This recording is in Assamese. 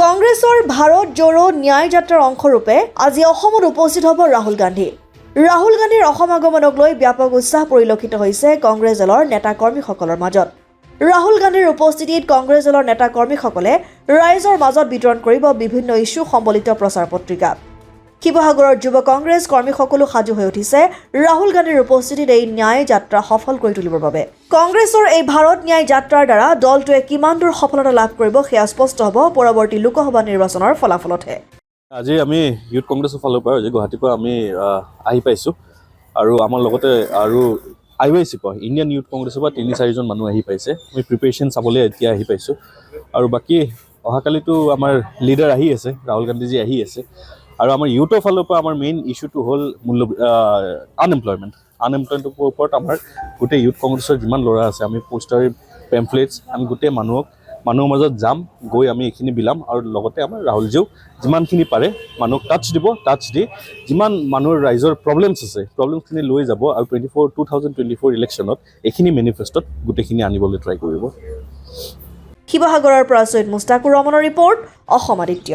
কংগ্ৰেছৰ ভাৰত জোড়ো ন্যায় যাত্ৰাৰ অংশৰূপে আজি অসমত উপস্থিত হ'ব ৰাহুল গান্ধী। ৰাহুল গান্ধীৰ অসম আগমনক লৈ ব্যাপক উৎসাহ পৰিলক্ষিত হৈছে কংগ্ৰেছ দলৰ নেতা কৰ্মীসকলৰ মাজত। ৰাহুল গান্ধীৰ উপস্থিতিত কংগ্ৰেছ দলৰ নেতা কৰ্মীসকলে ৰাইজৰ মাজত বিতৰণ কৰিব বিভিন্ন ইছ্যু সম্বলিত প্ৰচাৰ পত্ৰিকা। শিৱসাগৰৰ যুৱ কংগ্ৰেছ কৰ্মীসকলো সাজু হৈ উঠিছে ৰাহুল গান্ধীৰ উপস্থিতিত এই ন্যায় যাত্ৰা সফল কৰি তুলিবৰ বাবে। কংগ্ৰেছৰ এই ভাৰত ন্যায় যাত্ৰাৰ দ্বাৰা দলটোৱে কিমান দূৰ সফলতা লাভ কৰিব, সেয়া স্পষ্ট হ'ব পৰৱৰ্তী লোকসভা নিৰ্বাচনৰ ফলাফলতহে। আজি আমি ইউথ কংগ্ৰেছৰ ফালৰ পৰা আজি গুৱাহাটীৰ পৰা আমি আহি পাইছোঁ আৰু আমাৰ লগতে আৰু আই ৱাই চিৰ পৰা, ইণ্ডিয়ান ইউথ কংগ্ৰেছৰ পৰা তিনি চাৰিজন মানুহ আহি পাইছে। আমি প্ৰিপেৰেশ্যন চাবলৈ এতিয়া আহি পাইছোঁ আৰু বাকী অহাকালিতো আমাৰ লিডাৰ আহি আছে, ৰাহুল গান্ধীজী আহি আছে। আৰু আমাৰ ইউথৰ ফালৰ পৰা আমাৰ মেইন ইছ্যুটো হ'ল মূল্য আনএমপ্লয়মেণ্ট। আনএমপ্লয়মেণ্টৰ ওপৰত আমাৰ গোটেই ইউথ কংগ্ৰেছৰ যিমান ল'ৰা আছে, আমি পোষ্টাৰ, পেমফ্লেটছ, আমি গোটেই মানুহৰ মাজত যাম, গৈ আমি এইখিনি বিলাম। আৰু লগতে আমাৰ ৰাহুলজীও যিমানখিনি পাৰে মানুহক টাচ দিব। টাচ দি যিমান মানুহৰ ৰাইজৰ প্ৰব্লেমছ আছে, প্ৰব্লেমছখিনি লৈ যাব আৰু 2024 ইলেকশ্যনত এইখিনি মেনিফেষ্টত গোটেইখিনি আনিবলৈ ট্ৰাই কৰিব। শিৱসাগৰৰ পৰা চৈয়দ মুস্তাকুৰ ৰহমানৰ ৰিপৰ্ট, অসম আদিত্য।